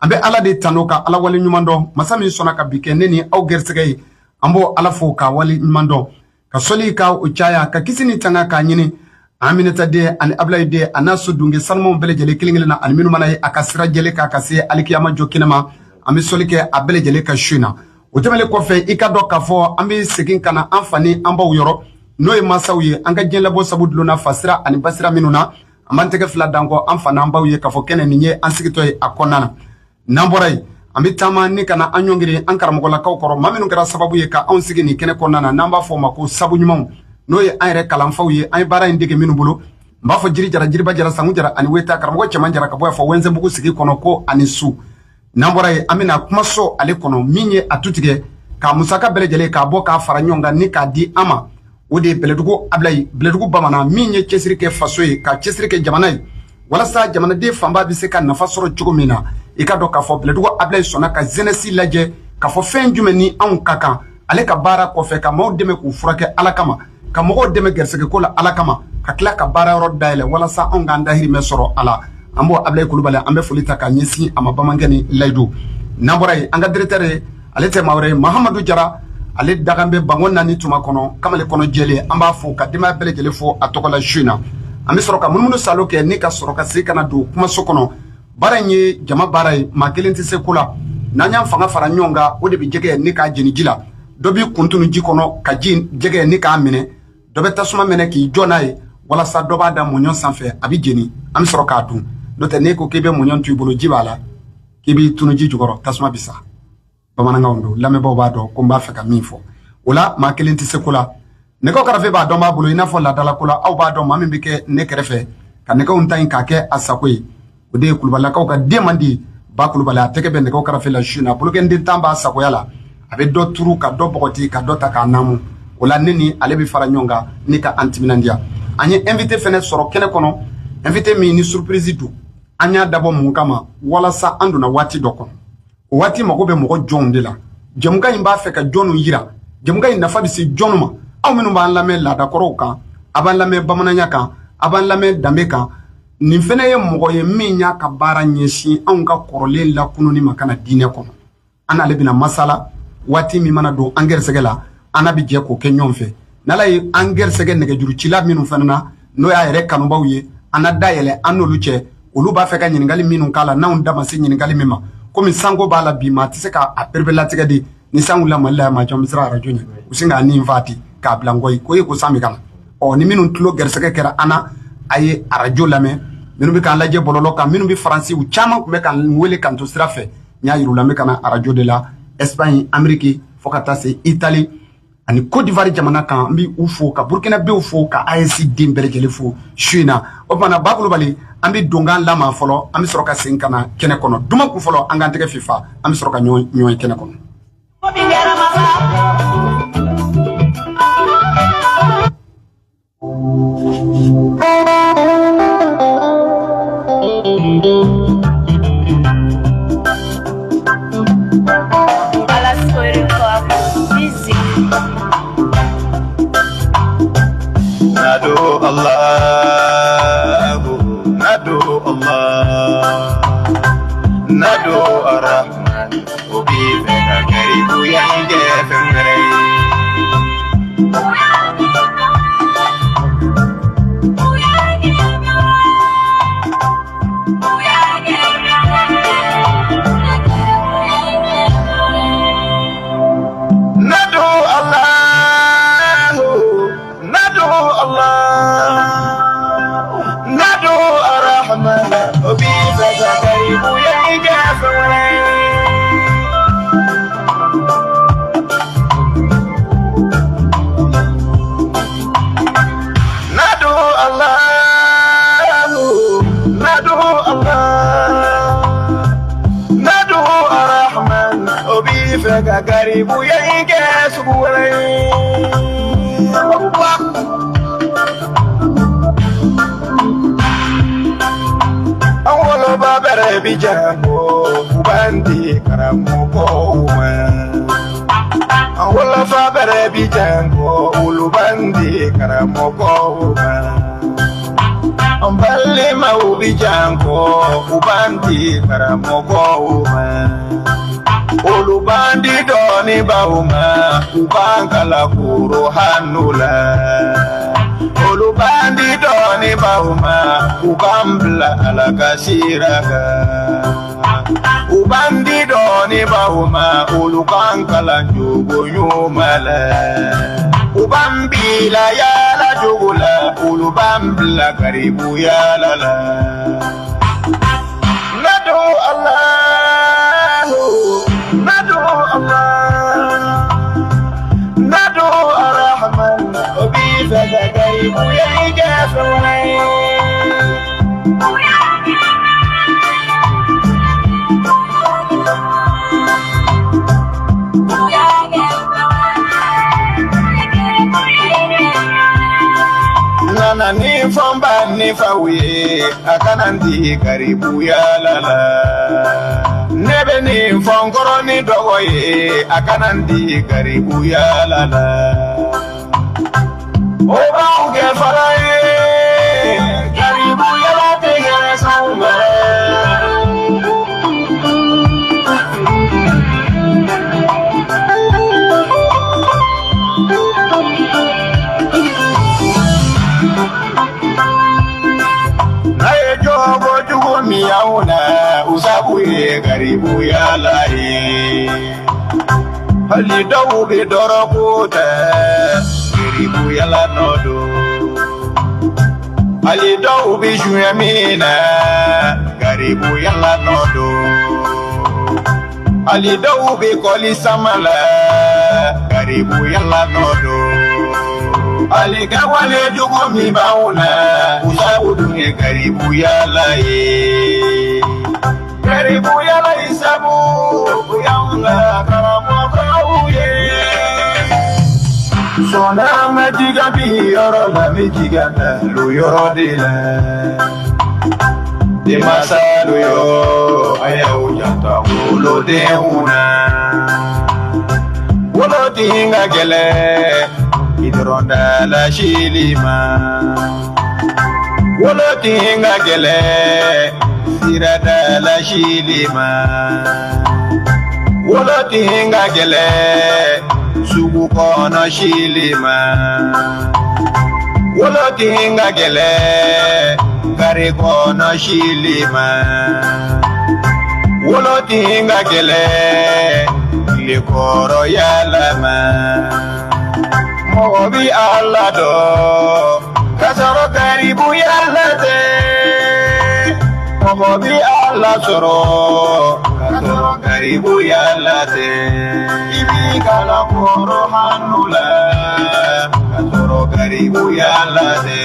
An bɛ Ala de tanu ka Ala wale ɲuman dɔn, masa min sɔnna ka bi kɛ ne ni aw gɛrɛsɛgɛ ye. An b'o Ala fo k'a wale ɲuman dɔn, ka sɔli ka o caya, ka kisi ni tanga k'a ɲini Aminata den ani Abulayi den a n'a so dunke sanumanw bɛɛ lajɛlen kelen kelen na, ani minnu mana ye a ka sira jɛlen kan ka se alikiyama jɔ kɛnɛ ma. An bɛ sɔli kɛ a bɛɛ lajɛlen ka su in na. O tɛmɛnen kɔfɛ, i ka dɔn k'a fɔ an bɛ segin ka na an fa ni an baw yɔrɔ, n'o ye masaw ye, an ka diɲɛ labɔ sabu dulonna fasira ani basira minnu na. An b'an tɛgɛ fila dan kɔ an fa n'an baw ye k'a fɔ kɛnɛ nin ye an sigitɔ ye a kɔnɔna na. N'an bɔra yen, an bɛ taama ni ka na an ɲɔngiri an karamɔgɔlakaw kɔrɔ, maa minnu kɛra sababu ye ka anw sigi nin kɛnɛ kɔnɔna na, n'an b'a fɔ o ma ko sabu ɲumanw, n'o ye an yɛrɛ kalanfaw ye, an ye baara in dege minnu bolo. N b'a fɔ jiri jara, jiriba jara, sangu jara ani weta, karamɔgɔ cɛman jara ka bɔ yan fɔ Wɛnzɛnbugu sigi kɔnɔ ko ani su. N'an bɔra yen, an bɛna kumaso ale kɔnɔ min ye a tutigɛ k'a musaka bɛɛ lajɛlen k'a bɔ k'a fara ɲɔgɔn kan ni k'a di an ma, o de ye Bɛlɛdugu Abilayi, Bɛlɛdugu bamanan min ye cɛsiri kɛ faso ye, ka cɛsiri kɛ jamana ye, walasa jamanaden fanba bɛ se ka nafa sɔrɔ cogo min na. I ka dɔn k'a fɔ Bɛlɛdugu Abilayi sɔnna ka jeunesse lajɛ k'a fɔ fɛn jumɛn ni anw ka kan ale ka baara kɔfɛ, ka maaw dɛmɛ k'u furakɛ Ala kama, ka mɔgɔw dɛmɛ gɛrɛsɛgɛko la Ala kama, ka tila ka baara yɔrɔ dayɛlɛ walasa anw k'an dahirimɛ sɔrɔ a la. An b'o Abilayi Kulubali, an bɛ foli ta k'a ɲɛsin a ma, bamankɛ ni layidu. N'an bɔra yen, an ka directeur ye, ale tɛ maa wɛrɛ ye, Mahamadu Jara, ale dagan bɛ bango naani tuma kɔnɔ, kamalen kɔnɔ jɛlen. An b'a fo ka denbaya bɛɛ lajɛlen fo a tɔgɔ la su in na. An bɛ sɔrɔ ka munumunu salo kɛ ni ka sɔrɔ ka segin ka na don kumaso kɔnɔ. Baara in ye jama baara ye, maa kelen tɛ se ko la. N'an y'an fanga fara ɲɔgɔn kan, o de bɛ jɛgɛ ni k'a jeni ji la. Dɔ b'i kun tunu ji kɔnɔ ka ji jɛgɛ ni k'a minɛ, dɔ bɛ tasuma mɛnɛ k'i jɔ n'a ye, walasa dɔ b'a da mɔɲɔn sanfɛ, a bɛ jeni, an bɛ sɔrɔ k'a dun. N'o tɛ, n'e ko k'i bɛ mɔɲɔn to i bolo, ji b'a la, k'i b'i tunu ji jukɔrɔ, tasuma bɛ sa. Bamanankanw don, lamɛnbaaw b'a dɔn ko n b'a fɛ ka min fɔ. O la, maa kelen tɛ se ko la. Nɛgɛw karafe b'a dɔn b'a bolo, i n'a fɔ laadalako la, aw b'a dɔn maa min bɛ kɛ ne kɛrɛfɛ ka nɛgɛw ta in k'a kɛ a sago ye, o de ye kulubalilakaw ka den man di ba Kulubali. A tɛgɛ bɛ nɛgɛw karafe la su in na, bolokɛnden tan b'a sagoya la, a bɛ dɔ turu ka dɔ bɔgɔti ka dɔ ta k'a naamu. O la, ne ni ale bɛ fara ɲɔgɔn kan ni ka an timinandiya. An ye invité fɛnɛ sɔrɔ kɛnɛ kɔnɔ, invité min ni surprise don. An y'a dabɔ mun kama? Walasa an donna waati dɔ kɔnɔ, o waati mago bɛ mɔgɔ jɔnw de la. Jɛmukan in b'a fɛ ka jɔnw yira, jɛmukan in nafa bɛ se jɔnw ma. Aw minnu b'an lamɛn laadakɔrɔw kan, a b'an lamɛn bamananya kan, a b'an lamɛn danbe kan, nin fɛnɛ ye mɔgɔ ye min y'a ka baara ɲɛsin anw ka kɔrɔlen lakununi ma ka na diinɛ kɔnɔ. An n'ale bɛna masala waati min mana don an gɛrɛsɛgɛ la, an n'a bɛ jɛ k'o kɛ ɲɔgɔn fɛ. N'Ala ye an gɛrɛsɛgɛ nɛgɛjurucila minnu fana na, n'o y'a yɛrɛ kanubaw ye, an na dayɛlɛ an n'olu cɛ. Olu b'a fɛ ka ɲininkali minnu k'a la, n'anw da ma se ɲininkali min ma, komi sanko b'a la bi, maa tɛ se k'a pereperelatigɛ di. Ni san wulila Mali la, maa caman bɛ siran arajo ɲɛ, u sin k'a ni fa ten k'a bila n kɔ ye ko e ko san bɛ ka na. Ɔ ni minnu tulo gɛrɛsɛgɛ kɛra an na, a ye arajo lamɛn. Minnu bɛ k'an lajɛ bɔlɔlɔ kan, minnu bɛ Faransi, u caman tun bɛ k'an wele k'an to sira fɛ, n y'a yir'u la n bɛ ka na arajo de la. Espagne, Amérique, fo ka taa se Italie ani Côte d'Ivoire jamana kan, n bɛ u fo, ka Burkinabéw fo, ka AES den bɛɛ lajɛlen fo su in na. O tuma na, Ba Kulubali, an bɛ donkan lama fɔlɔ, an bɛ sɔrɔ ka segin ka na kɛnɛ kɔnɔ. Duman kun fɔlɔ, an k'an tɛgɛ fifa, an bɛ sɔrɔ ka ɲɔgɔn ye kɛnɛ kɔnɔ. Nado Allah, Nado Allah, Nado Arrahman, Obi fɛ ka garibuya in kɛ fɛn wɛrɛ ye. Nado Allah, Nado Allah, Nado Arrahman, Obi fɛ ka garibuya in kɛ fɛn wɛrɛ ye. Nado Allah, Nado Allah, Nado Arrahman, Obi fɛ ka garibuya in kɛ sugu wɛrɛ ye. An woloba bɛrɛ bi jango, u b'an di karamɔgɔw ma. An wolofa bɛrɛ bi jango, olu b'an di karamɔgɔw ma. An balimaw bi jan kɔ, u b'an di karamɔgɔw ma. Olu b'an di dɔnnibaw ma, u b'an kalan kuruhanu la. Olu b'an di dɔnnibaw ma, u b'an bila Ala ka sira kan. U b'an di dɔnnibaw ma, olu k'an kalan jogo ɲuman la. U b'an bila yaala jogo la, olu b'an bila garibuya la. Nadu Allahu, nadu Allah, nadu Arrahman, o b'i fɛ ka garibuya in kɛ fɛn wɛrɛ ye. Nana ni fɔnba ni faw ye, a kana n di garibuya la la. Ne bɛ nin fɔ n kɔrɔ ni dɔgɔ ye, a kana n di garibuya la la. O b'anw kɛ fara ye, garibuya la tɛ hɛrɛ s'anw ma. N'a ye jogo jugu min y'anw na, o sabu ye garibuya la ye. Hali dɔw bɛ dɔrɔgu ta, garibuya la nɔ don. Hali dɔw bɛ suɲɛ min na, garibuya la nɔ don. Hali dɔw bɛ kɔli sama la, garibuya la nɔ don. Hali kɛwale jugu min b'anw na, o sabu dun ye garibuya la ye. Garibuya la in sabu o y'anw ka karamɔgɔw ye. Sɔnna ma jiga bi yɔrɔ la, mi jiga lo yɔrɔ de la. Denmansalu yo, a y'aw janto a wolodenw na. Woloden ka gɛlɛn, i dɔrɔn da la sili ma. Woloden ka gɛlɛn, sira da la sili ma. Woloden ka gɛlɛn, sugu kɔnɔ sili ma. Woloden ka gɛlɛn, kare kɔnɔ sili ma. Woloden ka gɛlɛn, tile kɔrɔ yaala ma. Mɔgɔ bi Ala dɔn, ka sɔrɔ garibuya la tɛ. Mɔgɔ bi Ala sɔrɔ, ka sɔrɔ garibuya la tɛ. I b'i kalan kuruhanu la, ka sɔrɔ garibuya la tɛ.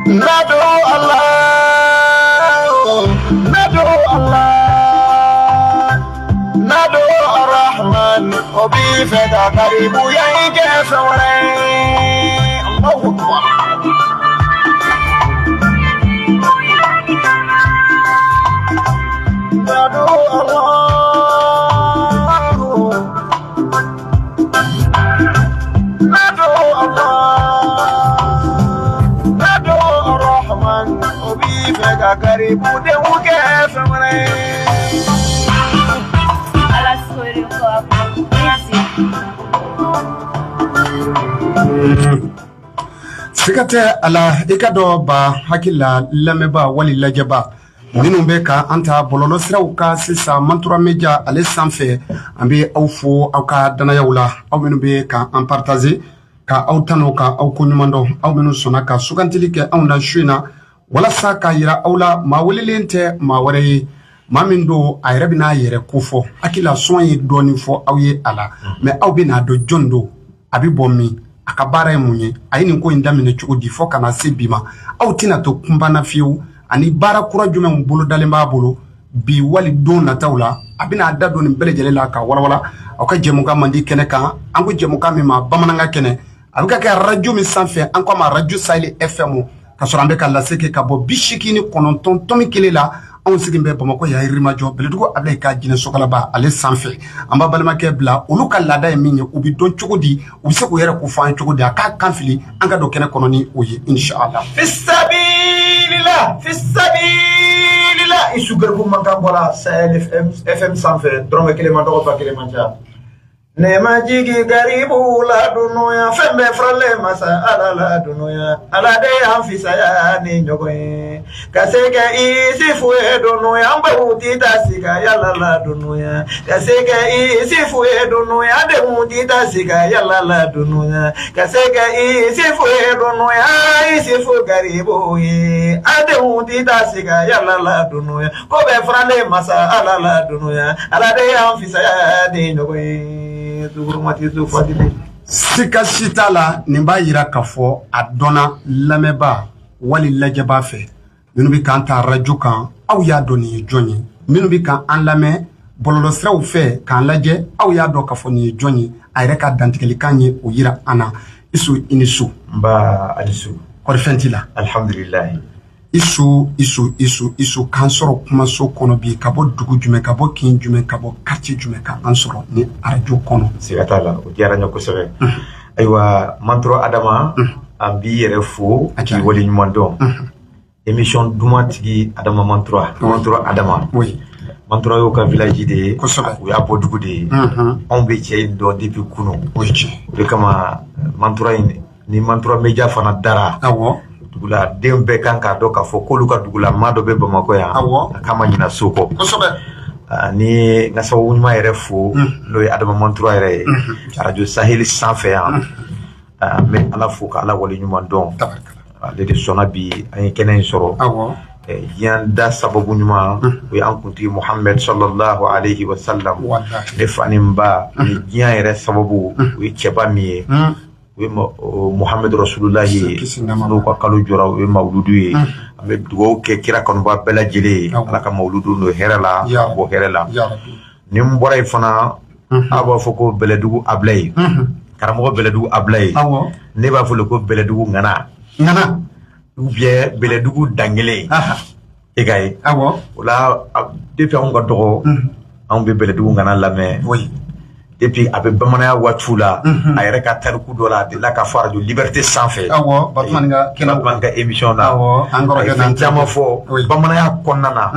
Nadu Allah, nadu Allah, nadu Arrahman, o b'i fɛ ka garibuya in kɛ fɛn wɛrɛ ye. Allahu Akbar. Nadu Allah, nadu Allah, nadu Arrahman, o b'i fɛ ka garibudenw kɛ fɛn wɛrɛ ye. Ala sori ko easy. Siga tɛ a la, i ka dɔ ba hakili la, lamɛnba wali lajɛba minnu bɛ ka an ta bɔlɔlɔ siraw kan sisan, Mantura Media ale sanfɛ, an bɛ aw fo aw ka danayaw la, aw minnu bɛ ka an partager, ka aw tanu, ka aw ko ɲuman dɔn, aw minnu sɔnna ka sugantili kɛ anw na su in na walasa k'a yira aw la maa welelen tɛ maa wɛrɛ ye, maa min don a yɛrɛ bɛna a yɛrɛ kofɔ. Hakili la sɔn ye dɔɔnin fɔ aw ye a la, mais aw bɛna dɔn jɔn don, a bɛ bɔ min, a ka baara ye mun ye, a ye nin ko in daminɛ cogo di fɔ ka na se bi ma. Aw tɛna to kunbanna fiyewu, ani baara kura jumɛnw bolo dalen b'a bolo bi wali don nataw la, a bɛna a da don nin bɛɛ lajɛlen la ka walawala aw ka jɛmukan mandi kɛnɛ kan. An ko jɛmukan min ma bamanankan kɛnɛ, a bɛ ka kɛ radio min sanfɛ, an ko a ma radio Sahel FM, ka sɔrɔ an bɛ ka lase kɛ ka bɔ 89.1 la. Anw sigin bɛ Bamakɔ yan, Yirimajɔ, Bɛlɛdugu Abilayi ka jinɛ sokalaba ale sanfɛ. An b'a balimakɛ bila olu ka laada ye min ye, u bɛ dɔn cogo di, u bɛ se k'u yɛrɛ ko fɔ an cogo di, a k'a kan fili an ka don kɛnɛ kɔnɔ ni o ye, inshallah. Fisabilila, fisabilila, Isu Garibu mankan bɔra Sahel FM sanfɛ, dɔrɔmɛ kelen ma dɔgɔ, ba kelen man ca. Ne ma jigi garibu la dunuya, fɛn bɛɛ faralen masa Ala la dunuya. Ala de y'an fisaya ni ɲɔgɔn ye ka se kɛ Isufu ye dunuya, an baw ti taa sika yala la dunuya. Ka se kɛ Isufu ye dunuya, denw ti taa sika yala la dunuya. Ka se kɛ Isufu ye dunuya, Isufu garibu ye, a denw ti taa sika yala la dunuya. Ko bɛɛ faralen masa Ala la dunuya, Ala de y'an fisaya ni ɲɔgɔn ye. Zugurumati zu fadili. Sika si t'a la, nin b'a yira k'a fɔ a dɔnna lamɛnbaa wali lajɛbaa fɛ. Minnu bɛ k'an ta arajo kan, aw y'a dɔn nin ye jɔn ye. Minnu bɛ k'an lamɛn bɔlɔlɔsiraw fɛ k'an lajɛ, aw y'a dɔn k'a fɔ nin ye jɔn ye. A yɛrɛ ka dantigɛlikan ye o yira an na. Isu, i ni su. Nba, ani su. Kɔri fɛn t'i la? Alhamdulilayi. Isu, Isu, Isu, Isu, k'an sɔrɔ kumaso kɔnɔ bi, ka bɔ dugu jumɛn, ka bɔ kin jumɛn, ka bɔ quartier jumɛn, ka an sɔrɔ ni arajo kɔnɔ? Siga t'a la, o diyara n ye kosɛbɛ. Ayiwa, Mantɔrɔ Adama, an b'i yɛrɛ fo k'i waleɲuman dɔn. Émission duman tigi Adama Mantura, Mantura Adama. Mantura y'o ka village de ye. O y'a bɔ dugu de ye. Anw bɛ cɛ in dɔn depuis kunun. O ye tiɲɛ. O de kama Mantura in ni Mantura Media fana dara. Dugula den bɛɛ kan k'a dɔn k'a fɔ k'olu ka dugula maa dɔ bɛ Bamakɔ yan. A k'a ma ɲina so kɔ. Ni n ka sababu ɲuman yɛrɛ fo, n'o ye Adama Mantura yɛrɛ ye, arajo Saheli sanfɛ yan. N bɛ Ala fo ka Ala waleɲuman dɔn. Ale de sɔnna bi an ye kɛnɛ in sɔrɔ. Diɲɛ da sababu ɲuman, o ye an kuntigi Muhammed sallallahu alaihi wa sallam. Ne fa ni n ba ni diɲɛ yɛrɛ sababu, o ye cɛba min ye, o ye Muhammed Rasulullahi ye, n'o ka kalo jɔra, o ye mawuludu ye. An bɛ dugawu kɛ kira kanuba bɛɛ lajɛlen ye, Ala ka mawuludu don hɛrɛ la, bɔ hɛrɛ la. Ni n bɔra yen fana, aw b'a fɔ ko Bɛlɛdugu Abilayi, karamɔgɔ Bɛlɛdugu Abilayi. Ne b'a fɔ ko Bɛlɛdugu ŋana. Ŋana. Ou bien Bɛlɛdugu Dangelen. E ka ye. O la, depuis anw ka dɔgɔ, anw bɛ Bɛlɛdugu ŋana lamɛn. Depuis a bɛ bamananya waatiw la, a yɛrɛ ka tariku dɔ la, a delila ka fɔ arajo Liberté sanfɛ. Batumani ka kɛnɛ. Batumani ka émission na. An kɔrɔkɛ. A ye fɛn caman fɔ bamananya kɔnɔna na.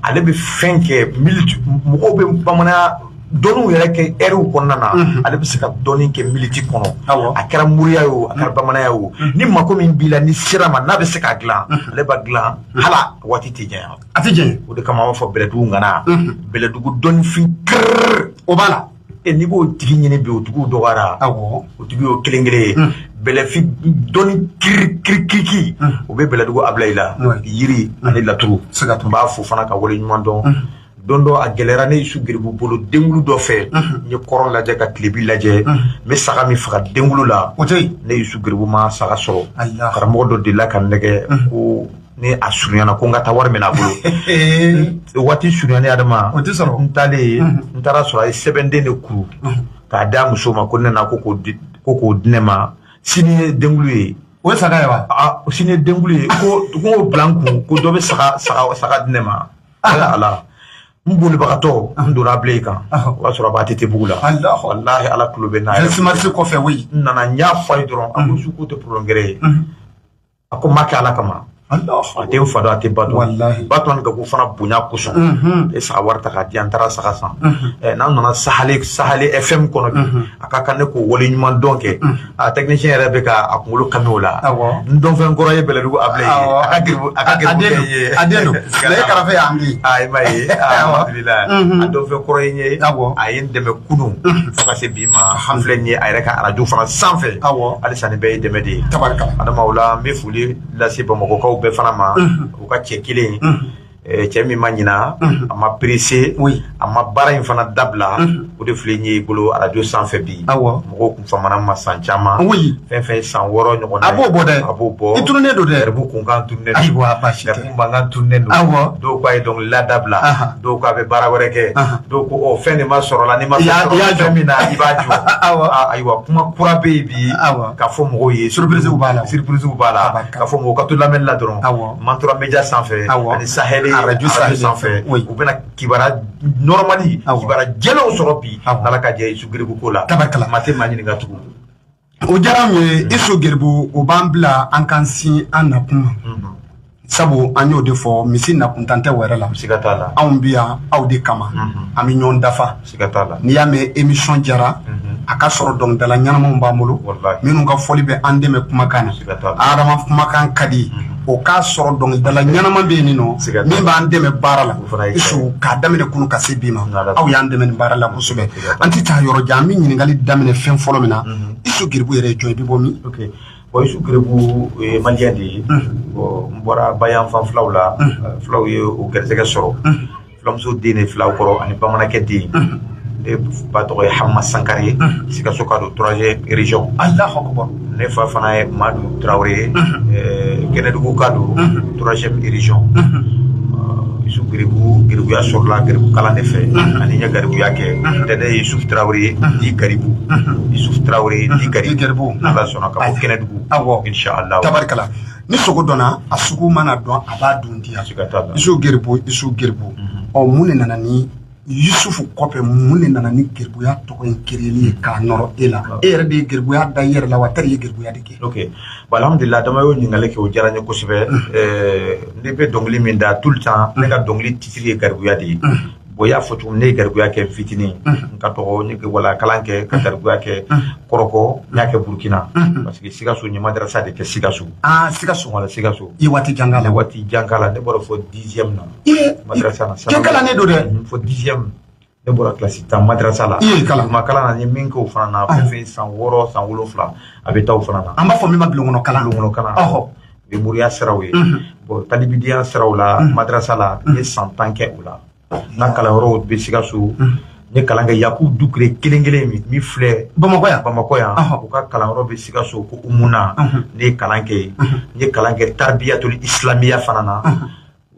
Ale bɛ fɛn kɛ minute, mɔgɔw bɛ bamananya dɔnniw yɛrɛ kɛ ɛriw kɔnɔna na, ale bɛ se ka dɔnni kɛ minute kɔnɔ. A kɛra moriya ye o, a kɛra bamananya ye o, ni mako min b'i la, ni sera ma n'a bɛ se k'a dilan, ale b'a dilan, hala waati tɛ janya. A tɛ janya. O de kama an b'a fɔ Bɛlɛdugu ŋana, Bɛlɛdugu dɔnnifin kirrrr. O b'a la. E n'i b'o tigi ɲini bi, o tigiw dɔgɔyara. O tigi y'o kelen kelen ye. Bɛlɛfin dɔnni kiri kiri kiriki, o bɛ Bɛlɛdugu Abilayi la, yiri ani laturu. N b'a fo fana ka waleɲuman dɔn. Don dɔ a gɛlɛyara ne Isu Geribu bolo denkulu dɔ fɛ, n ye kɔrɔn lajɛ ka tilebi lajɛ, n bɛ saga min faga denkulu la, ne Isu Geribu ma saga sɔrɔ. Karamɔgɔ dɔ delila ka nɛgɛ ko ni a surunyana ko n ka taa wari minɛ a bolo. Waati surunyani Adama, n taalen, n taara sɔrɔ a ye sɛbɛnden de kuru k'a d'a muso ma ko ne nana ko k'o di ne ma, sini ye denkulu ye. O ye saga ye wa? Sini ye denkulu ye, ko k'o bila n kun ko dɔ bɛ saga di ne ma. Ala, n bolibagatɔ, n donna bilen kan, o y'a sɔrɔ a b'a tɛ bugu la. Walahi, Ala tulo bɛ n'a yɛrɛ. Mars kɔfɛ, oui. N nana, n y'a fɔ a ye dɔrɔn, a ko su k'o tɛ problème gɛrɛ ye. A ko n b'a kɛ Ala kama. A tɛ n fa dɔn, a tɛ ba dɔn. Ba tun ka ko fana bonya kosɔn, e saga wari ta k'a di yan, n taara saga san. N'an nana Sahali FM kɔnɔ bi, a ka kan ne k'o waleɲuman dɔn kɛ. A technicien yɛrɛ bɛ ka a kunkolo kami o la. N dɔnfɛn kɔrɔ ye Bɛlɛdugu Abilayi ye. A ka geribu, a ka geribu kɛ ye. A den don. Ale karafe y'an bi. I m'a ye, alhamdulilayi. A dɔnfɛn kɔrɔ ye n ye. A ye n dɛmɛ kunun fo ka se bi ma. An filɛ nin ye a yɛrɛ ka arajo fana sanfɛ. Halisa nin bɛɛ ye dɛmɛ de ye. Tabarikala. Adama, o la n bɛ foli lase Bamakɔkaw bɛɛ fana ma, u ka cɛ kelen, cɛ min ma ɲina, a ma pressé, a ma baara in fana dabila, o de filɛ ye i bolo arajo sanfɛ bi. Mɔgɔw kun famana ma san caman. Fɛn fɛn san 6 ɲɔgɔn na. A b'o bɔ dɛ. A b'o bɔ. I tununnen don dɛ. Garibu kunkan tununnen don. Ayiwa, baasi tɛ. Garibu mankan tununnen don. Dɔw ko a ye dɔnkilila dabila. Dɔw ko a bɛ baara wɛrɛ kɛ. Dɔw ko ɔ fɛn de ma sɔrɔ la, n'i ma fɛn sɔrɔ fɛn min na, i b'a jɔ. Ayiwa, kuma kura bɛ yen bi k'a fɔ mɔgɔw ye. Surprise b'a la. Surprise b'a la. K'a fɔ mɔgɔw ka to lamɛnni la dɔrɔn. Mantura Media sanfɛ. Ani Sahel Radio Sahel sanfɛ. U bɛna kibaruya normali, kibaruya jɛlenw sɔrɔ bi, n'Ala ka jɛ, Isu Geribu ko la. Tabarikala. Maa tɛ maa ɲininka tugun. O diyara an ye, Isu Geribu. O b'an bila an kan sin an nakun ma, sabu an y'o de fɔ, misi nakuntan tɛ wɛrɛ la. Siga t'a la. Anw bi yan aw de kama, an bɛ ɲɔgɔn dafa. Siga t'a la. N'i y'a mɛn émission jara, a ka sɔrɔ dɔnkilidala ɲɛnamaw b'an bolo minnu ka fɔli bɛ an dɛmɛ kumakan na. Adama kumakan ka di, o k'a sɔrɔ dɔnkilidala ɲɛnama bɛ yen nɔ min b'an dɛmɛ baara la. Isu, k'a daminɛ kunu ka se bi ma, aw y'an dɛmɛ nin baara la kosɛbɛ. An tɛ taa yɔrɔ jan, an bɛ ɲininkali daminɛ fɛn fɔlɔ min na, Isu Geribu yɛrɛ ye jɔn ye, i bɛ bɔ min? Bon, Isu Geribu ye malien de ye. Bon, n bɔra bayan fan filaw la, filaw ye o garisɛgɛ sɔrɔ. Filamuso den de filaw kɔrɔ ani bamanankɛ den. Ne ba tɔgɔ ye Hama Sankare ye, Sikaso ka don, troisième région. Alahu akubar. Ne fa fana ye Madu Traoré ye, Kɛnɛdugu ka don, troisième région. Isu Geribu, geribuya sɔrɔla geribu kalan de fɛ, ani n ye garibuya kɛ. Tɛ ne ye Yusuf Traoré ye di Garibu, Yusuf Traoré di Garibu, Ala sɔnna ka bɔ Kɛnɛdugu. Awɔ. Inshallah. Tabarikala. Ni sogo dɔnna a sugu mana dɔn, a b'a dun diya. Siga t'a la. Isu Geribu, Isu Geribu, ɔ mun de nana ni Yusufu kɔfɛ, mun de nana ni geribuya tɔgɔ in créeli ye k'a nɔrɔ e la? E yɛrɛ de ye geribuya da i yɛrɛ la wa, tari ye geribuya de kɛ? Ok, bon, alhamdulillah, dama y'o ɲininkali kɛ, o diyara n ye kosɛbɛ. Ne bɛ dɔnkili min da tout le temps, ne ka dɔnkili titre ye garibuya de ye. Bon, i y'a fɔ cogo min, ne ye garibuya kɛ fitinin, n ka dɔgɔ, n ye wala kalan kɛ ka garibuya kɛ Kɔrɔkɔ, n y'a kɛ Burukina, parce que Sikaso, n ye madarasa de kɛ Sikaso. Ah, Sikaso. Wala, Sikaso. I ye waati jan k'a la? Waati jan k'a la, ne bɔra fɔ 10e na madarasa na. Kɛ kalannen don dɛ. Fɔ 10e, ne bɔra kilasi 10 madarasa la. I ye kalan? Ma kalan na, n ye min kɛ o fana na, fɛn fɛn san 6, san 7, a bɛ taa o fana na. An b'a fɔ min ma bulonkɔnɔ kalan. Bulonkɔnɔ kalan. O ye moriya siraw ye. Bon, talibidenya siraw la, madarasa la, n ye san 10 kɛ o la. N ka kalanyɔrɔw bɛ Sikaso. N ye kalan kɛ Yakubu Dukure kelen kelen min filɛ Bamakɔ yan. Bamakɔ yan, u ka kalanyɔrɔ bɛ Sikaso ko Umuna, ne ye kalan kɛ yen. N ye kalan kɛ Tarbiyatul Islamiya fana na,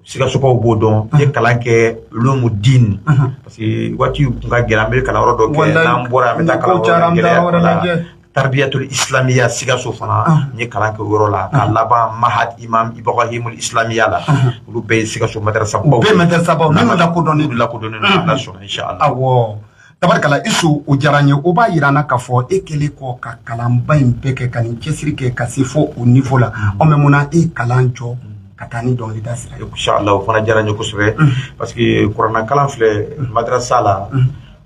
Sikasokaw b'o dɔn. N ye kalan kɛ Ulumudin, parce que waati tun ka gɛlɛn, an bɛ kalanyɔrɔ dɔ kɛ, n'an bɔra an bɛ taa kalanyɔrɔ gɛlɛya. Tarbiyatul Islamiya Sikaso fana, n ye kalan kɛ o yɔrɔ la, ka laban Mahad Imam Ibrahimul Islamiya la. Olu bɛɛ ye Sikaso madarasa baw. U bɛɛ madarasa baw minnu lakodɔnnen. Olu lakodɔnnen don, Ala sɔnna, inshallah. Awɔ, tabarikala Isu, o diyara n ye. O b'a yira n na k'a fɔ e kɛlen kɔ ka kalanba in bɛɛ kɛ, ka nin cɛsiri kɛ ka se fo o niveau la, ɔ mais munna e ye kalan jɔ ka taa ni dɔnkilida sira ye? Inshallah, o fana diyara n ye kosɛbɛ, parce que kuranna kalan filɛ, madarasa la,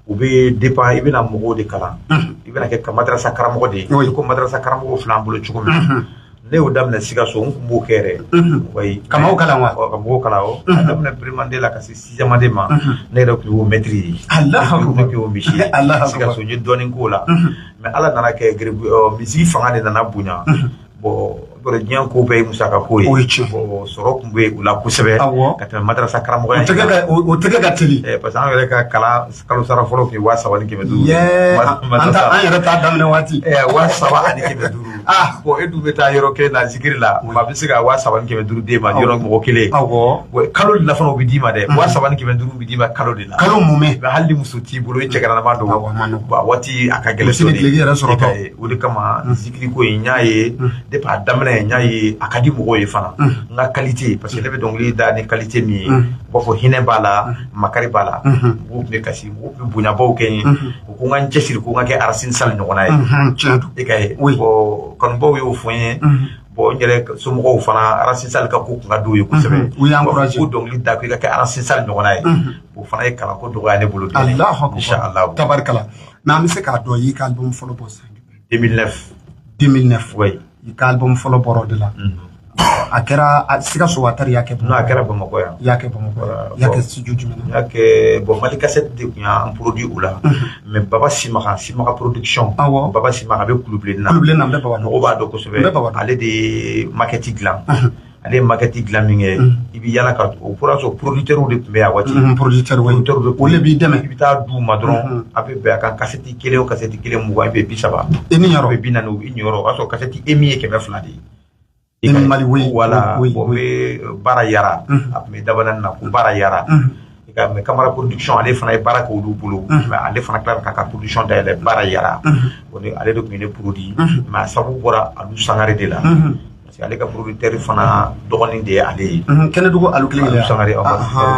u bɛ dépend, i bɛna mɔgɔw de kalan, i bɛna kɛ madarasa karamɔgɔ de ye. Ko madarasa karamɔgɔw filɛ an bolo cogo min, ne y'o daminɛ Sikaso, n tun b'o kɛ yɛrɛ. Wayi. Ka maaw kalan wa? Ka mɔgɔw kalan, o a daminɛ primaire la ka se sixième année ma, ne yɛrɛ tun y'o maître ye. Alahu akubar. Ne tun y'o misi ye. Alahu akubar. Sikaso, n ye dɔɔnin k'o la, mais Ala nana kɛ geribu misiri fanga de nana bonya. Bon, yɔrɔ diɲɛ ko bɛɛ ye musaka ko ye. O ye tiɲɛ. Bon, sɔrɔ tun bɛ u la kosɛbɛ ka tɛmɛ madarasa karamɔgɔya. O tɛgɛ ka teli. Parce que an yɛrɛ ka kalan kalo sara fɔlɔ tun ye 3500. An yɛrɛ t'a daminɛ waati. 3500. Ah. Bon, e dun bɛ taa yɔrɔ kelen na zikiri la, maa bɛ se ka 3500 d'e ma yɔrɔ mɔgɔ kelen. Bon, kalo de la fana o bɛ d'i ma dɛ, 3500 bɛ d'i ma kalo de la. Kalo mumɛ. Mais hali ni muso t'i bolo, i cɛganama don. Awɔ, a ma nɔgɔn. Bon, waati a ka gɛlɛn. Muso ni duloki yɛrɛ sɔrɔ tɔ. O de kama zikiri ko in, n y'a ye depuis a daminɛ, n y'a ye a ka di mɔgɔw ye fana. N ka qualité, parce que ne bɛ dɔnkili da ni qualité min ye, u b'a fɔ hinɛ b'a la, makari b'a la. Mɔgɔw tun bɛ kasi, mɔgɔw tun bɛ bonyabaw kɛ n ye. U ko n ka n cɛsiri, ko n ka kɛ Racine Sall ɲɔgɔnna ye. Tiɲɛ don. E ka ye. Bon, kanubaw y'o fɔ n ye. Bon, n yɛrɛ somɔgɔw fana, Racine Sall ka ko tun ka d'u ye kosɛbɛ. U y'an encouragé. Ko dɔnkili da, ko i ka kɛ Racine Sall ɲɔgɔnna ye. O fana ye kalanko dɔgɔya ne bolo. Alahu akubar. Inshallah. Tabarikala. Mais an bɛ se k'a dɔn, i ka album fɔlɔ bɔ san jumɛn? 2009. 2009. Oui. I ka album fɔlɔ bɔra o de la. A kɛra Sikaso wa, tari y'a kɛ? Non, a kɛra Bamakɔ yan. I y'a kɛ Bamakɔ yan. I y'a kɛ studio jumɛn na? N y'a kɛ, bon, Mali Cassette de tun y'an produit o la. Mais Baba Simaga, Simaga production. Awɔ. Baba Simaga bɛ Kulubilenni na. Kulubilenni na, n bɛ Baba dɔn. Mɔgɔw b'a dɔn kosɛbɛ. N bɛ Baba dɔn. Ale de ye maquette dilan. Ale ye maquette dilan min kɛ, i bɛ yala ka o y'a sɔrɔ producteur de tun bɛ yan waati. Producteur, oui. Producteur de b'i dɛmɛ. I bɛ taa d'u ma dɔrɔn, a bɛ bɛn a kan cassette kelen o cassette kelen 20, i bɛ 30. I ni yɔrɔ. I bɛ 40, i niyɔrɔ. O y'a sɔrɔ cassette e min ye 200 de ye. Mali, oui. Voilà, bon, bɛ baara yara, a tun bɛ dabanani na ko baara yara. Mais Kamara production, ale fana ye baara kɛ olu bolo, mais ale fana tilala k'a ka production dayɛlɛ baara yara. Ale de tun ye ne produit, mais a sababu bɔra Alu Sangare de la. Parce Parce que ale ka producteur fana dɔgɔnin de ye ale ye. Kɛnɛdugu Alu kelen kelen. Alu Sangare.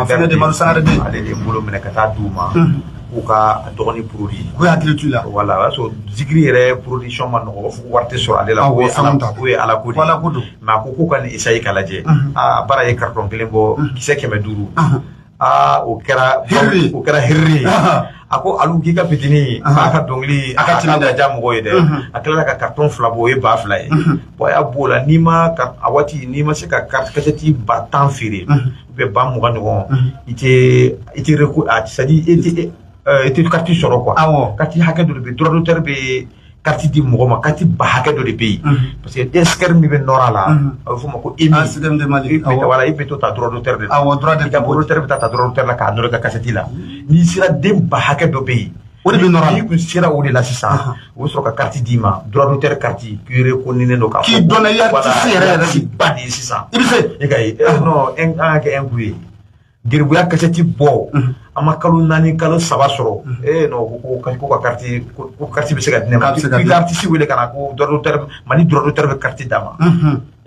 Fɛnɛ de Malu Sangare den. Ale de ye n bolo minɛ ka taa d'u ma. K'u ka dɔgɔnin produit. K'u hakili t'u la. Voilà, o y'a sɔrɔ zikiri yɛrɛ production ma nɔgɔ, o fɔ wari tɛ sɔrɔ ale la. K'o ye Ala ko de ye. Ala ko don. Mais a ko k'u ka nin essayer k'a lajɛ. Aa, baara ye carton kelen bɔ kisɛ 500. Aa, o kɛra hiri. O kɛra hiri ye. A ko Alu, k'i ka fitinin k'a ka dɔnkili a ka timi da mɔgɔw ye dɛ. A tilala ka carton 2 bɔ, o ye 2000 ye. Bon, a y'a b'o la, n'i ma a waati n'i ma se ka kasɛti 10 000 feere ou bien 20 000 ɲɔgɔn, i tɛ recours, c'est à dire i tɛ carte sɔrɔ quoi. Awɔ. Carte hakɛ dɔ de bɛ, droit d'auteur bɛ carte di mɔgɔ ma, carte ba hakɛ dɔ de bɛ yen. Parce que DSR min bɛ nɔrɔ a la, a bɛ f'o ma ko EMI. Système de Mali. Voilà, i bɛ to ta droit d'auteur de la. Awɔ, droit de. I ka producteur bɛ taa ta droit d'auteur la k'a nɔrɔ i ka kasɛti la. N'i sera den ba hakɛ dɔ bɛ yen. O de bɛ nɔrɔ a la. N'i kun sera o de la sisan, o bɛ sɔrɔ ka carte d'i ma, droit d'auteur carte k'i reconnaît don k'a fɔ. K'i dɔnna i ye artiste yɛrɛ yɛrɛ de. Ba de ye sisan. I bɛ se. E ka ye non, an ka kɛ un coup ye. Geribuya kasɛti bɔ, an ma kalo 4 kalo 3 sɔrɔ, non, ko ka carte, ko carte bɛ se ka di ne ma, k'i ka artiste wele ka na, ko droit d'auteur, Mali droit d'auteur bɛ carte d'a ma.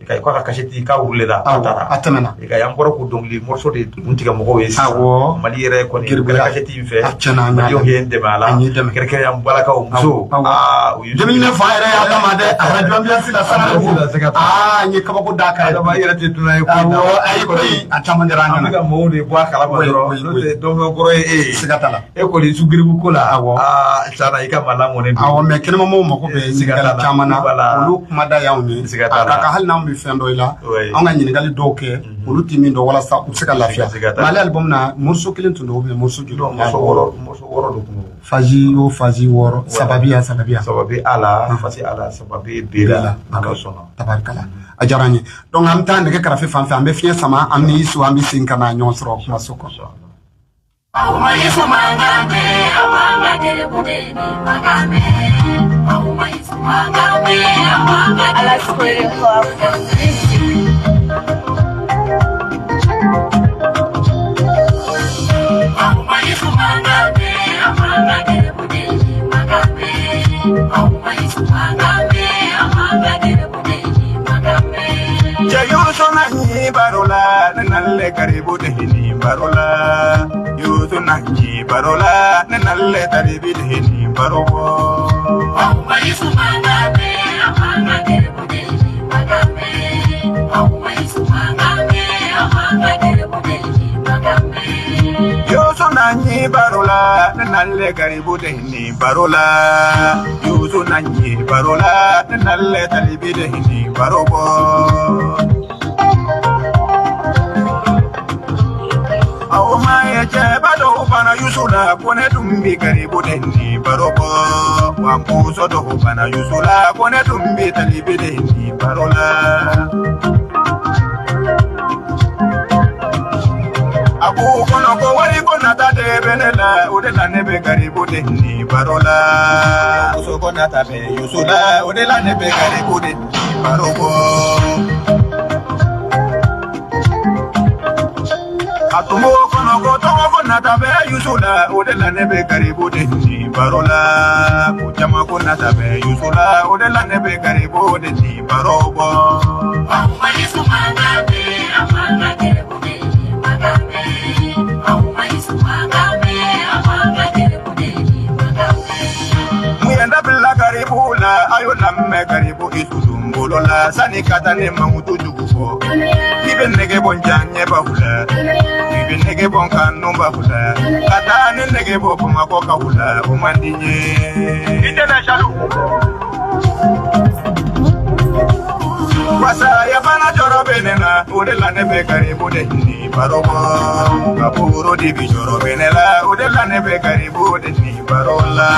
I ka k'a ka kasɛti k'a wurule la, a taara. A tɛmɛna. I ka an bɔra k'o dɔnkili morceau de kun tigɛ mɔgɔw ye sisan. Awɔ. Mali yɛrɛ kɔni Geribuya kasɛti in fɛ. A tiɲɛna, an y'a Malidenw ye n dɛmɛ a la. An y'i dɛmɛ. Kɛrɛnkɛrɛnnenya n balakaw musow. Aa, u ye. Denmisɛnnin fa yɛrɛ y'a dama dɛ, a radio ambiance la Sangare. Aa, n ye kabako d'a kan. Adama, i yɛrɛ tɛ dunan ye ko in na. Awɔ, ayi koyi, a caman diyara an An bɛ ɲɛna. ka mɔgɔw de bɔ a kalama dɔrɔn, n'o tɛ dɔnfɛn kɔrɔ ye e ye. Siga t'a la. E kɔni su geribu ko la. Awɔ. Aa, tiɲɛna i ka maa lamɔnen don. Awɔ, mais kɛnɛmamɔgɔw mako bɛ ɲininkali caman na. Olu kuma da y'anw ye. Siga t'a la. A ka kan hali n'anw bɛ fɛn dɔ i la, anw ka ɲininkali dɔw kɛ, olu tɛ min dɔn, walasa u bɛ se ka lafiya. Siga t'a la. Mais ale album na, morceau kelen tun don ou bien morceau joli? Non, morceau 6, morceau 6 de kun don. Phase o phase 6, saba bi yan, saba bi yan. Saba bɛ A la, phase A la, saba bɛ B la, n'Ala sɔnna. Tabarikala, a diyara an ye. Donc an bɛ taa nɛgɛ karafe fan fɛ, an bɛ fiɲɛ sama, an ni Isu, an bɛ segin ka na ɲɔgɔn sɔrɔ kumaso kɔnɔ. Ala square for music. Cɛ Yusu na ɲi baro la, ne nale karibu de ni baro la. Yusu na ɲi baro la, ne nale taribi de ni baro bɔ. Yusu na ɲi baro la, ne nale karibu de ni baro la. Yusu na ɲi baro la, ne nale taribi de ni baro bɔ. Aw ma ye cɛba dɔw fana Yusu la, ko ne dun bi garibu de ni baro bɔ. Wa muso dɔw fana Yusu la, ko ne dun bi talibi de ni baro la. A ko kɔnɔ ko wari ko nata de bɛ ne la, o de la ne bɛ garibu de ni baro la. Muso ko nata bɛ Yusu la, o de la ne bɛ garibu de ni baro bɔ. A tun b'o kɔnɔ ko tɔgɔ ko nata bɛ Yusu la, o de la ne bɛ garibu de ni baro la. Ko jama ko nata bɛ Yusu la, o de la ne bɛ garibu de ni baro bɔ. Mun ye dabila garibu la, a y'o lamɛn garibu Isu dun bolo la, sani ka taa ne mankutu jugu fɔ. I bɛ nɛgɛ bɔ n ja ɲɛbaw la, i bɛ nɛgɛ bɔ n kanubaw la, ka taa ni nɛgɛ bɔ Bamakɔ kaw la, o man di n ye. I tɛna jaloux. Wasa ya fana jɔrɔ bɛ ne na, o de la ne bɛ garibu de ni baro bɔ. Ka boro de bi jɔrɔ bɛ ne la, o de la ne bɛ garibu de ni baro la.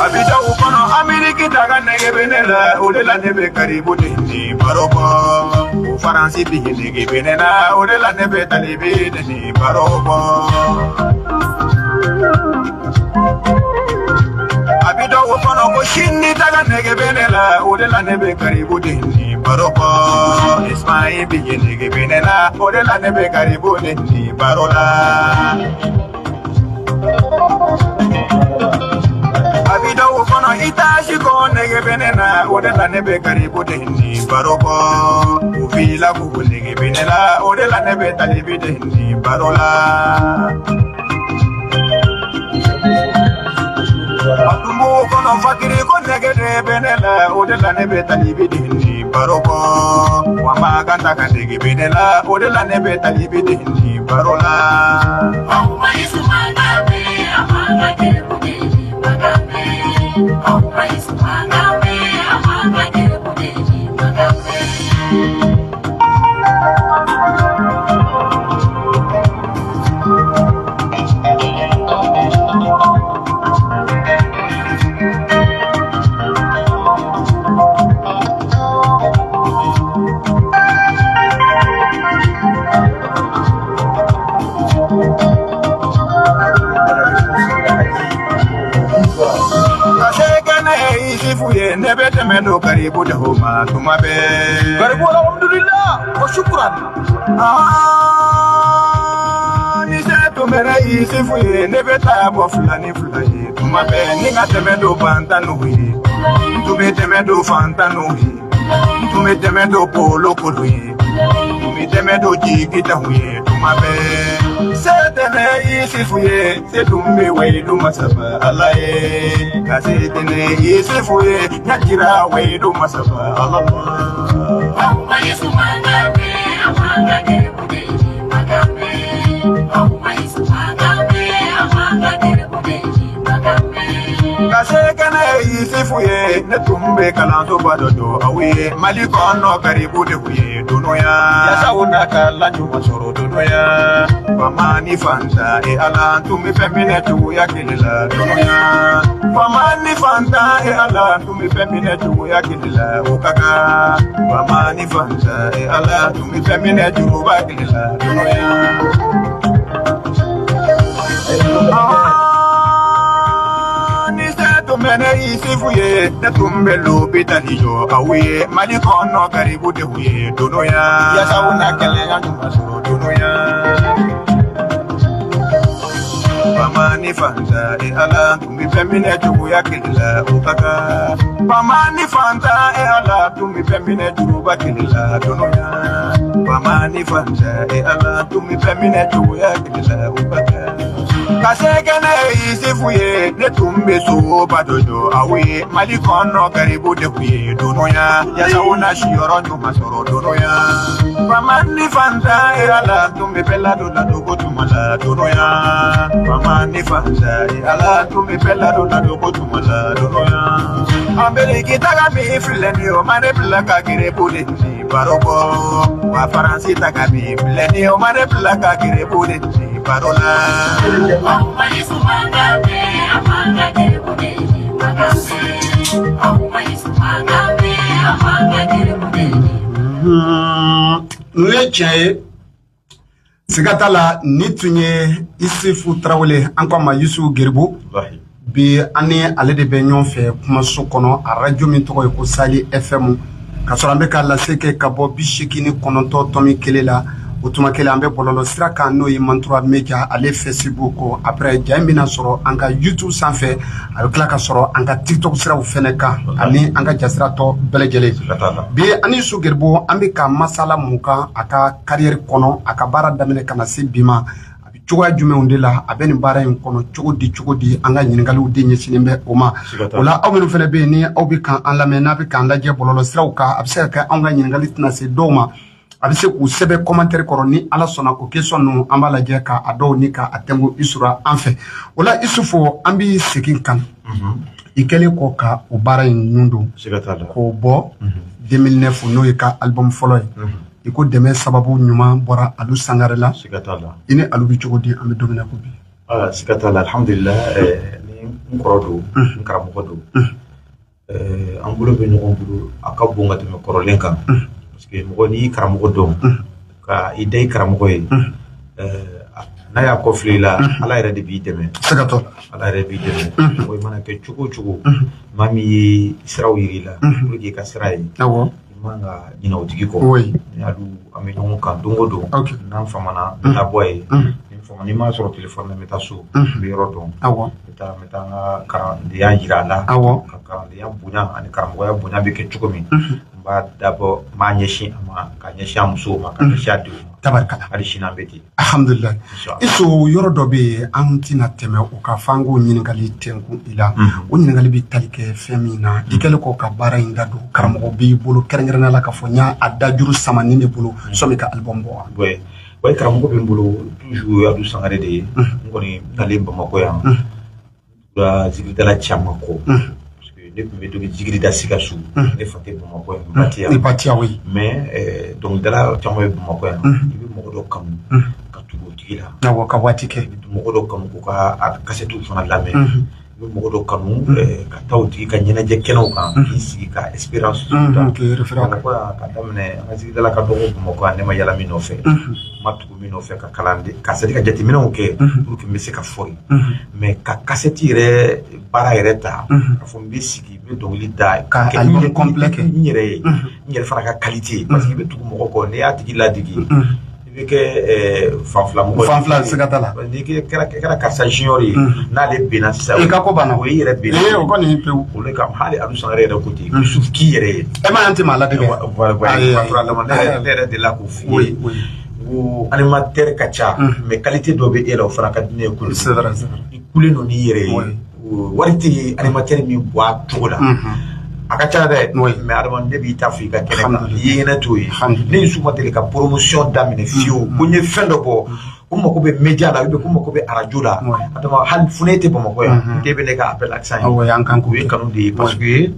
A bi da u kɔnɔ Ameriki daga nɛgɛ bɛ ne la, o de la ne bɛ garibu de ni baro bɔ. O Faransi bi nege bɛ ne la, o de la ne bɛ talibi de ni baro bɔ. A bi dɔw kɔnɔ ko sini daga nɛgɛ bɛ ne la, o de la ne bɛ garibu de ni baro bɔ. Espagne bi nege bɛ ne la, o de la ne bɛ garibu de ni baro la. A bi dɔw kɔnɔ i t'a si ko nege bɛ ne na, o de la ne bɛ garibu de ni baro kɔ. U b'i la k'u nege bɛ ne la, o de la ne bɛ talibi de ni baro la. A dun b'u kɔnɔ fakiri ko nege de bɛ ne la, o de la ne bɛ talibi de ni baro kɔ. Wa ma kan ta ka nege bɛ ne la, o de la ne bɛ talibi de ni baro la. Ne bɛ tɛmɛ don garibu de ma tuma bɛɛ. Garibu alhamdulillah wa shukran. Ni se tun bɛ ne Yusufu ye, ne bɛ taa bɔ fila ni fila ye tuma bɛɛ. Ni ka tɛmɛ don fantanw ye, n tun bɛ tɛmɛ don fantanw ye, n tun bɛ tɛmɛ don bolokolu ye, n tun bɛ tɛmɛ don jigitanw ye tuma bɛɛ. Se tɛ ne Yusufu ye, se tun bɛ wayidu masaba Ala ye. Ka se tɛ ne Yusufu ye, ɲa jira wayidu masaba Ala ma. Ka se kɛ ne Yusufu ye, ne tun bɛ kalansoba dɔ don aw ye. Mali kɔnɔ garibu de kun ye dunuya. Yasa u n'a ka laɲuman sɔrɔ dunuya. Faama ni fantan e Ala, n tun bɛ fɛn minɛ cogoya kelen la dunuya. Faama ni fantan e Ala, n tun bɛ fɛn minɛ cogoya kelen la o ka kan. Faama ni fantan e Ala, n tun bɛ fɛn minɛ juruba kelen la dunuya. Ni se tun bɛ ne Yusufu ye, ne tun bɛ lopitali jɔ aw ye. Mali kɔnɔ garibu de kun ye dunuya. Yasa u na kɛlɛya ɲuman sɔrɔ dunuya. Faama ni fantan e Ala, n tun bɛ fɛn minɛ cogoya kelen la o ka kan. Faama ni fantan e Ala, n tun bɛ fɛn minɛ juruba kelen la dunuya. Faama ni fantan e Ala, n tun bɛ fɛn minɛ cogoya kelen la o ka kan. Ka se kɛ ne Yusufu ye, ne tun bɛ soba dɔ jɔ aw ye. Mali kɔnɔ garibu de kun ye dunuya. Yasa u na siyɔrɔ ɲuman sɔrɔ dunuya. Faama ni fantan e Ala, n tun bɛ bɛɛ ladon ladonko ɲuman la dunuya. Faama ni fantan e Ala, n tun bɛ bɛɛ ladon ladonko ɲuman la dunuya. Ameriki taga min filɛ nin ye, o ma ne bila ka garibu de ni baro bɔ. Wa Faransi taga min filɛ nin ye, o ma ne bila ka garibu de ni baro la. N'o ye tiɲɛ ye, siga t'a la, ni tun ye Isufu Tarawele, an ko a ma Yusufu Geribu. Bi an ni ale de bɛ ɲɔgɔn fɛ kumaso kɔnɔ, a radio min tɔgɔ ye ko Sali FM, ka sɔrɔ an bɛ ka lase kɛ ka bɔ 89.1 la. O tuma kelen an bɛ bɔlɔlɔ sira kan, n'o ye Mantura Media ale Facebook ko. Après ja in bɛna sɔrɔ an ka YouTube sanfɛ, a bɛ tila ka sɔrɔ an ka TikTok siraw fɛnɛ kan, ani an ka jasira tɔ bɛɛ lajɛlen. Bi an ni Yusufu Geribu an bɛ ka masala mun kan a ka carrière kɔnɔ, a ka baara daminɛ ka na se bi ma, a bɛ cogoya jumɛnw de la, a bɛ nin baara in kɔnɔ cogo di cogo di, an ka ɲininkaliw de ɲɛsinnen bɛ o ma. O la aw minnu fɛnɛ bɛ yen ni aw bɛ kan an lamɛn, n'a bɛ k'an lajɛ bɔlɔlɔ siraw kan, a bɛ se ka kɛ anw ka ɲininkali tɛna se dɔw ma, a bɛ se k'u sɛbɛn commentaire kɔrɔ. Ni Ala sɔnna o question ninnu an b'a lajɛ k'a dɔw ni k'a tɛnku i sɔrɔ an fɛ. O la Isufu, an bɛ segin ka na i kɛlen kɔ ka o baara in nun don k'o bɔ 2009, n'o ye ka album fɔlɔ ye. I ko dɛmɛ sababu ɲuman bɔra Alu Sangare la. I ni Alu bɛ cogo di an bɛ don min na ko bi? Siga t'a la, alhamdulillah, ni n kɔrɔ don, n karamɔgɔ don, an bolo bɛ ɲɔgɔn bolo, a ka bon ka tɛmɛ kɔrɔlen kan. Parce que mɔgɔ n'i y'i karamɔgɔ dɔn, ka i da i karamɔgɔ ye, n'a y'a kɔfili i la, Ala yɛrɛ de b'i dɛmɛ. Siga t'o la. Ala yɛrɛ b'i dɛmɛ. Mɔgɔ i mana kɛ cogo o cogo, maa min ye siraw yir'i la pour que i ka sira ye, i man ka ɲinɛ o tigi kɔ. Ni Alu an bɛ ɲɔgɔn kan don o don, n'an famana, n bɛ taa bɔ a ye. Ni n Faamu, n'i m'a sɔrɔ téléphone na, n bɛ taa so, n bɛ yɔrɔ dɔn. N bɛ taa n ka karamɔgɔya jira a la. Ka karamɔgɔya bonya ani karamɔgɔya bonya bɛ kɛ cogo min, n b'a dabɔ, n b'a ɲɛsin a ma, ka ɲɛsin a musow ma, ka ɲɛsin a denw ma. Tabarikala. Hali sini an bɛ ten. Alhamdulilayi. Inshallah. Iso, yɔrɔ dɔ bɛ yen, an tɛna tɛmɛ o kan f'an k'o ɲininkali tɛnkun i la. O ɲininkali bɛ tali kɛ fɛn min na, i kɛlen kɔ ka baara in da don, karamɔgɔ b'i bolo kɛrɛnkɛrɛnnenya la k'a fɔ n y'a dajuru sama nin de bolo sɔmi ka album bɔ wa? Ouais, karamɔgɔ bɛ n bolo toujours, o ye Adu Sangare de ye. N kɔni nalen Bamakɔ yan, n tugura zikiridala caman kɔ, parce que ne tun bɛ dɔn zikiri da Sikaso, ne fa tɛ Bamakɔ yan, n ba tɛ yan. I ba tɛ yan, oui. Mais dɔnkilidala caman bɛ Bamakɔ yan. I bɛ mɔgɔ dɔ kanu ka tugu o tigi la. Awɔ, ka waati kɛ. I bɛ mɔgɔ dɔ kanu k'u ka a kasɛtiw fana lamɛn. I bɛ mɔgɔ dɔ kanu ka taa o tigi ka ɲɛnajɛ kɛnɛw kan, k'i sigi ka expérience ta. K'i référé a kan. Bamakɔ yan, ka daminɛ an ka zikiridala ka dɔgɔ Bamakɔ yan, ne ma yala min nɔfɛ, n ma tugu min nɔfɛ ka kalan ka c'est à dire ka jateminɛw kɛ pour que n bɛ se ka fɔ yen. Mais ka kasɛti yɛrɛ baara yɛrɛ ta, ka fɔ n bɛ sigi, n bɛ dɔnkili da, ka kɛ album complet kɛ. N yɛrɛ ye, n yɛrɛ fana ka qualité, parce que i bɛ tugu mɔgɔ kɔ, n'i y'a tigi ladege, i bɛ kɛ fan fila mɔgɔ ye. Fan fila, siga t'a la. N'i kɛra karisa junior ye, n'ale benna sisan, I ka ko banna. O y'i yɛrɛ benna. Ee, o kɔni pewu. O de kama hali Adu Sangare yɛrɛ ko ten, Yusuf k'i yɛrɛ ye. E ma yan tɛ maa ladege. Voilà, Ayi, ayi. ne yɛrɛ delila k'o f'i ye. N ko animateur ka ca, mais qualité dɔ bɛ e la, o fana ka di ne ye kojugu. C'est vrai, c'est vrai. I kulen don n'i yɛrɛ ye. Wari tɛ animateur min bɔ a cogo la. A ka ca dɛ, mais adama ne b'i ta fɔ i ka kɛnɛ kan, i ye hinɛ t'o ye. Ne Yusu ma deli ka promotion daminɛ fiyewu ko n ye fɛn dɔ bɔ, ko n mako bɛ média la, ou bien ko n mako bɛ arajo la. Adama, hali fo ne tɛ Bamakɔ yan, n tɛ bɛ ne ka appel accent ye. Awɔ, an kan k'o O ye kanu de ye, parce que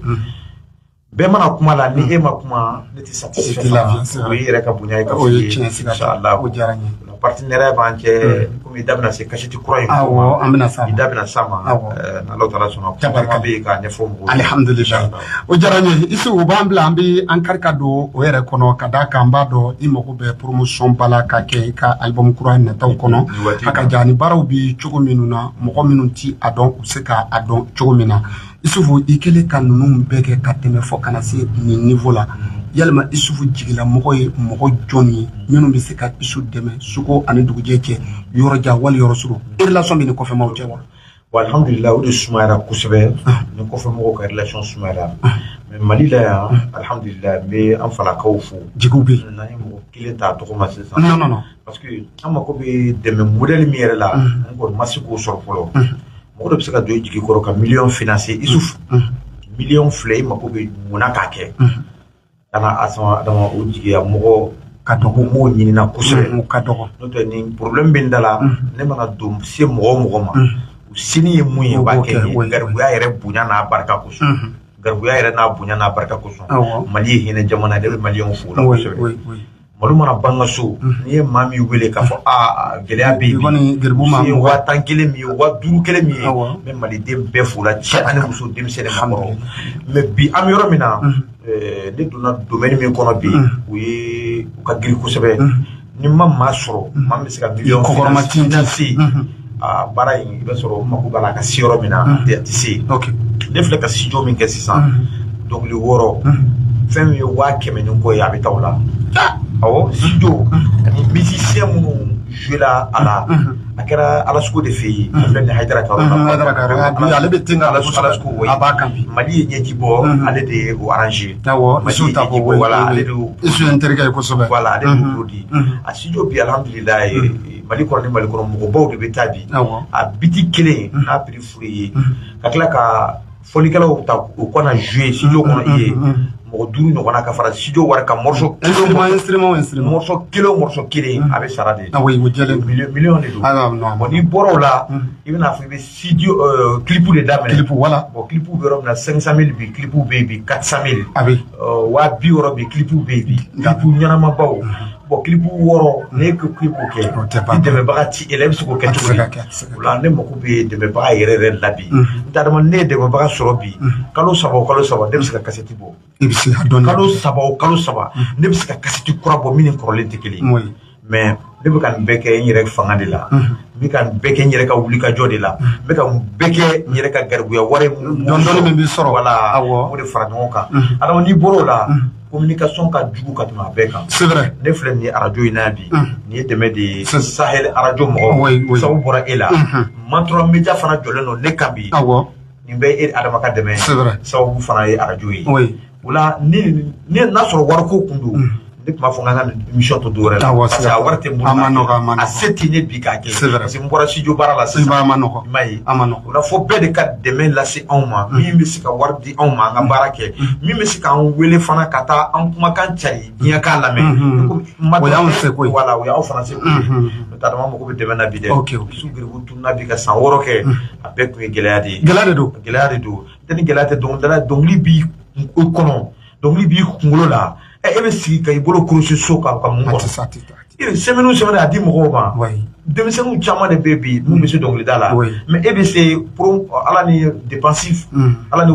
bɛɛ mana kuma la, ni e ma kuma, ne tɛ satisfait. I tɛ lafiya, c'est O vrai. ye yɛrɛ ka bonya ye ka O f'i ye ye. tiɲɛ, siga t'a la. Inchallah. O diyara n ye. Partenariat b'an cɛ, komi i da bɛna se kasɛti kura in ko ma. Awɔ, an bɛna s'a ma. I da bɛna s'a ma. Awɔ. N'Ala taala sɔnna, Tabarikala. kuma bɛ yen k'a ɲɛfɔ mɔgɔw ye. Alihamdulilayi, o diyara n ye. Isu, o b'an bila an bɛ an kari ka don o yɛrɛ kɔnɔ, ka d'a kan an b'a dɔn i mago bɛ promotion ba la ka kɛ i ka album kura nataw kɔnɔ. Nin waati A ka ja ni baaraw bi cogo minnu na, mɔgɔ minnu ti a dɔn, u bɛ se ka a dɔn cogo min na. Isufu, i kɛlen ka ninnu bɛɛ kɛ ka tɛmɛ fɔ ka na se nin niveau la, yalima Isufu jigilamɔgɔ ye mɔgɔ jɔn ye minnu bɛ se ka Isu dɛmɛ suko ani dugujɛ cɛ, yɔrɔ jan wali yɔrɔ surun? Relation bɛ ni kɔfɛmaw cɛ wa? Wa alhamdulillah, o de sumayara kosɛbɛ, ni kɔfɛ mɔgɔw ka relation sumayara. Mais Mali la yan, alhamdulillah, n bɛ an falakaw fo. Jigiw bɛ yen. N'an ye mɔgɔ kelen ta a tɔgɔ ma sisan, Non, non, non. parce que an mako bɛ dɛmɛ modèle min yɛrɛ la, n kɔni ma se k'o sɔrɔ fɔlɔ. Mɔgɔ dɔ bɛ se ka don i jigi kɔrɔ ka miliyɔn financer, Isuf, miliyɔn filɛ, i mako bɛ mun na k'a kɛ ka na a sama adama, o jigiya mɔgɔ ka dɔgɔ. M'o ɲinina kosɛbɛ. O ka dɔgɔ. N'o tɛ, nin problème bɛ n da la, ne mana don se mɔgɔ o mɔgɔ ma, u sini ye mun ye, u b'a U b'o kɛ kɛ, n ye. Garibuya yɛrɛ bonya n'a barika kosɔn, garibuya yɛrɛ n'a bonya n'a barika kosɔn, Mali ye hinɛ jamana ye, ne bɛ maliyɛnw fo o la kosɛbɛ. Malo mana ban ka so, n'i ye maa min wele k'a fɔ aa, gɛlɛya bɛ yen I kɔni garibu ma bi, se ye mɔgɔ- 10 000 min ye, 5000 min ye, Awɔ. n bɛ maliden bɛɛ fo la, cɛ ani muso, denmisɛnnin, maakɔrɔ. Mais bi an bɛ yɔrɔ min na, ne donna domaine min kɔnɔ bi, o ye u ka girin kosɛbɛ. Ni n ma maa sɔrɔ, maa min bɛ se ka miliyɔn Kɔkɔrɔma tintin. financer a baara in, i b'a sɔrɔ n mako b'a la a ka se yɔrɔ min na, a tɛ se. Ne filɛ ka studio min kɛ sisan, dɔnkili 6, fɛn min ye 100 000 ni kɔ ye, a bɛ taa o la. Awɔ, studio ani musicien minnu joué la a la, a kɛra Alasko de fɛ yen, a filɛ nin ye Hayidara ka yɔrɔ la. Hayidara ka yɔrɔ la. Bi ale bɛ ten ka Alasko, Alasko, oui. A b'a kan bi. Mali ye ɲɛji bɔ, ale de ye o arrangé. Mali Isu ye ta ko ɲɛji bɔ, voilà, ale de y'o Isu ye n terikɛ ye kosɛbɛ. Voilà, ale de y'o produit. A studio bi, alhamdulilayi, Mali kɔnɔ ni Mali kɔnɔ mɔgɔbaw de bɛ taa bi. A biti kelen n'a prix furu ye, ka tila ka fɔlikɛlaw ta u kana jouer studio kɔnɔ i ye, mɔgɔ 5 ɲɔgɔnna, ka fara studio wari kan, morceau kelen Instrument, instrument, instrument. Morceau kelen o morceau kelen, a bɛ sara de. Ah oui, o jɛlen don. Million de don. Ah, non, Bon, n'i bɔra o la, i bɛna fɔ i bɛ studio clip de daminɛ. Clip, voilà. Bon, clip bɛ yɔrɔ min na, 500 000 bi, clip bɛ yen bi, 400 000. A bɛ. 60 000 bi, clip bɛ yen bi, clip ɲɛnamabaw. Bon, clip 6, n'e ko k'i b'o kɛ, O tɛ ban. ni dɛmɛbaga ti e la, e bɛ se k'o kɛ A tɛ cogo se di? ka kɛ, a tɛ se ka kɛ. O la ne mako bɛ dɛmɛbaga yɛrɛ yɛrɛ la bi. N t'a dɔn, ne ye dɛmɛbaga sɔrɔ bi, kalo 3 o kalo 3, ne bɛ se ka kasɛti bɔ. I bɛ se ka dɔɔnin. Kalo 3 o kalo 3, ne bɛ se ka kasɛti kura bɔ min ni kɔrɔlen tɛ kelen ye. Mais ne bɛ ka nin bɛɛ kɛ n yɛrɛ fanga de la, n bɛ ka nin bɛɛ kɛ n yɛrɛ ka wulikajɔ de la, n bɛ ka nin bɛɛ kɛ n yɛrɛ ka garibuya wari Dɔɔni dɔɔni min bɛ sɔrɔ. Voilà, o de fara ɲɔgɔn kan. Alors n'i bɔra o la, Communication ka jugu ka tɛmɛ a bɛɛ kan. C'est vrai. Ne filɛ nin ye arajo in na bi, nin ye dɛmɛ de ye. Sahel arajo Oui, mɔgɔw oui. sabu bɔra e la. Mantura Media fana jɔlen don ne kan bi. Nin bɛɛ ye e Adama ka dɛmɛ ye. C'est vrai. Sababu fana ye arajo ye. O la, ni n'a sɔrɔ wariko kun don, ne tun b'a fɔ n k'an ka nin émission to dɔwɛrɛ la, parce que a wari tɛ n bolo. A ma nɔgɔ, a ma A nɔgɔ. se tɛ ne bi k'a kɛ, C'est vrai. parce que n bɔra studio baara la I sisan. b'a, a ma nɔgɔ. I m'a ye? A ma nɔgɔ. O la, fo bɛɛ de ka dɛmɛ lase anw ma, min bɛ se ka wari di anw ma an ka baara kɛ, min bɛ se k'an wele fana ka taa an kumakan cari diɲɛ k'a lamɛn. Komi O y'anw seko ye. Voilà, o y'aw fana seko ye. N'o tɛ, Adama mago bɛ dɛmɛ na bi dɛ. Ok. Su geribu tununa bi ka san 6 kɛ, a bɛɛ tun ye gɛlɛya de ye. Gɛlɛya de don. Gɛlɛya de don. Tɛ ni gɛlɛya tɛ, dɔnkilidala, dɔnkili b'i kɔnɔ, dɔnkili b'i kunkolo la, e bɛ sigi ka i bolo kurusi so kan ka mun A tɛ kɔnɔ? se, a tɛ taa. I bɛ semaine o semaine a di mɔgɔw ma. Denmisɛnninw caman de bɛ bi mun bɛ se dɔnkilida la, mais e bɛ se pro ala ni dépense ala ni